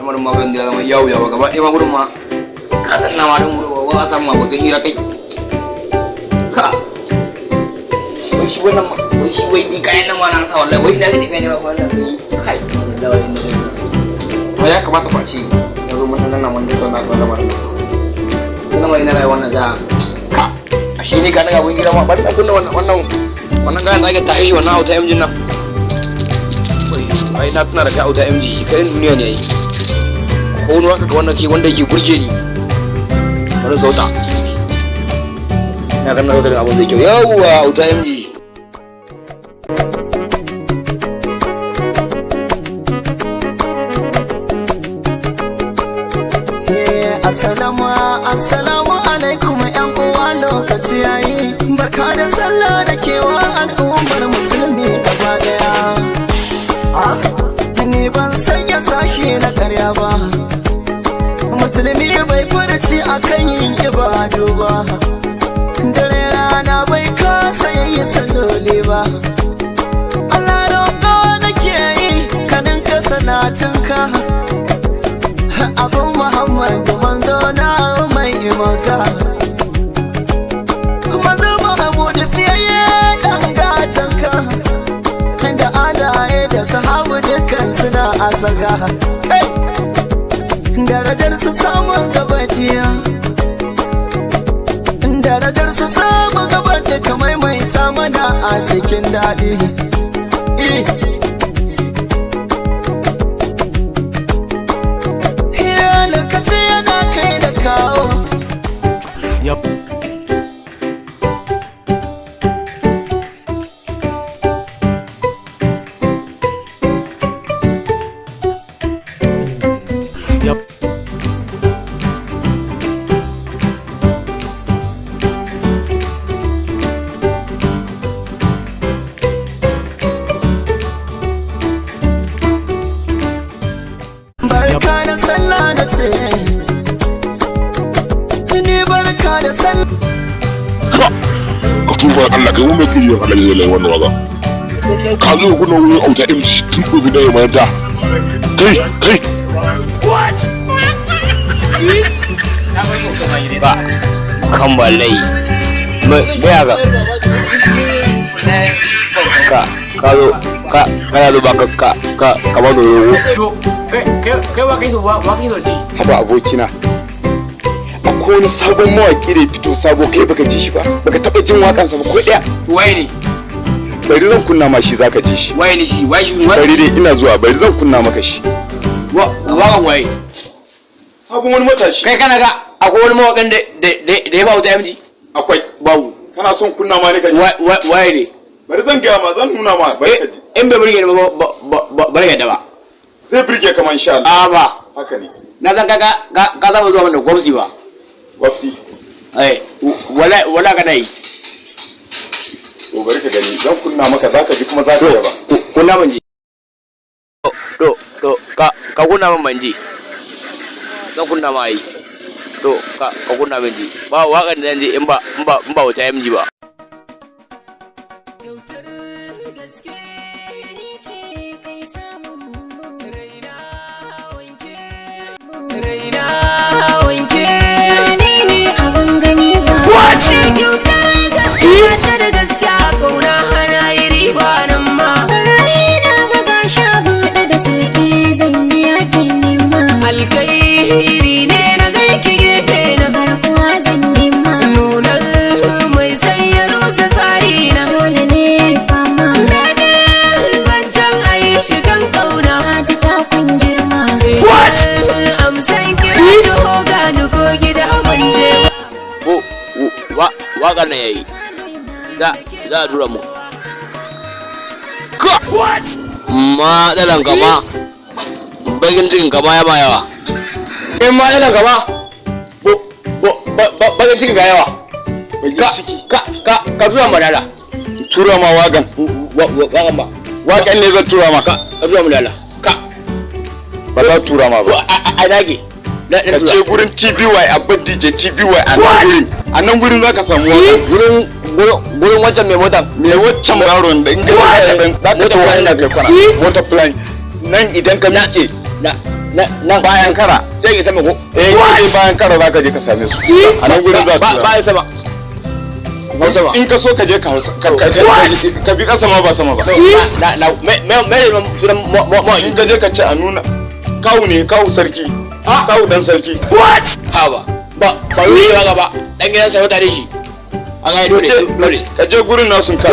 Lamarin ma ban da zama yawo yawo gaba ɗaya ma gurin ma ka san na ma don gurin ba a samu abokan hira kai ka wai shi wannan wai shi wai ni kayan nan ma na rasa wallahi. Wai ina ga tafiya ne ba wannan kai wallahi. Ma ya kamata fa ce yanzu mun nan mun da na kan lamarin lamarin na rayuwar nan za ka ashe ni ka daga abun gida ma bari na kunna wannan gayan da ake tashi shi wannan auta MG nan. Ai na tuna da kai auta MG shi karin duniya ne ai. Ko wani waka ga wannan ke wanda yake burge ni, bari sauta ina ganin sautar abun zai kyau. Yawwa, auta MG. Assalamu, assalamu alaikum yan uwa, lokaci yayi. Barka da sallah da kewa al'ummar musulmi gaba daya. Ah, ni ban sanya sashi na karya ba. Musulmi bai furci akan yin ibadu ba. Dare rana bai kasa yin salloli ba. Allah roƙo nake yi ka ninka salatinka. Abu Muhammad manzo na mai maka. Manzo Muhammad fiye dan gatanka. Da alaye da sahabu dukkan suna asaka. Kai! Darajar su samun gabadiya. Darajar su samun gabar da ka maimaita mana a cikin daɗi. Eh. Ya lokaci yana kai da kawo. Yep. Yep. Barka da sallah da sai. Ni barka da sallah. Ka tuba Allah kai mu mai kiri Allah zai lai wannan waka ka zo kuna wurin auta MC tun gobe da yamma da kai kai. Ba kan balai mai ga ka ka zo ka kana zo ba ka ka ka ka ba da rogo. To, kai wa kai so wa kai so ji. Haba abokina, akwai wani sabon mawaki da ya fito sabo, kai baka ji shi ba, baka taba jin wakansa ba ko daya. Waye ne? Bari zan kunna ma shi zaka ji shi. Waye ne shi? Waye shi? Waye? Bari dai ina zuwa, bari zan kunna maka shi. Wa wakan waye? Sabon wani matashi. Kai kana ga akwai wani mawakan da ya ba wuta MG? Akwai. Babu. Kana son kunna ma ne ka ji? Waye ne? Bari zan gaya ma, zan nuna ma, bari ka ji. In bai burge ni ba ba bari ka da ba. Zai burge ka man sha Allah. A ba. Haka ne. Na san ka zama zuwa mana gwamsi ba. Gwabsi. Eh, wala wala kana yi. To bari ka gani, zan kunna maka zaka ji kuma zaka yaba. Kunna ban ji. To ka kunna man ban ji. Zan kunna ma yi. To ka kunna min ji. Ba wakan da zan ji in ba wata MG ba. Kyautar gaske raina wanke, raina wanke. Kyautar gaskiya da gaskiya kauna hana yi riba nan ma. Alkairi ne na ganki gefe na nuna mai sanya rusa tsari na. Daɗin zancen a yi shigan kauna. Amsan kira taho gani ko gida ban je ba. Ko wa wakan nan yayi. Za a tura mu. Ka! Matsalan kama. Bakin cikin kama ya ma yawa. In matsalan kama. Bo bo bakin cikin ka yawa. Bakin Ka ciki. ka tura mu dala. Tura ma wagan. Wakan ba. Wakan ne zan tura ma. Ka tura mu dala. Ka Ba za tura ma ba. A dage. Na Ka tura. je gurin TBY Abba DJ TBY a nan gurin, a nan gurin zaka samu wakan. Gurin wancan mai motan. Me waccan yaron da in ka za ka Motar tawo plan. hanya kai kwana. Motar plan nan idan ka miƙe Na Nan Bayan kara. Sai ki sama ko? Eh, in je bayan kara za ka je ka same su. A nan gurin za Ba su. ba sama. Ba sama. In ka so ka je ka hausa ka bi kasa ma ba sama ba. Na na me me me sunan mo In ka je ka ce a nuna kawu ne, kawu sarki. Kawu dan sarki. Ha ba. Ba ba yi ba ba. Dan gidan sarauta ne shi. An ga dole dole. Ka je gurin nasu ka.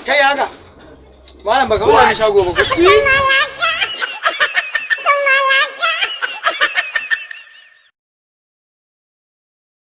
Kai haka. Malam baka wani shago ba ko?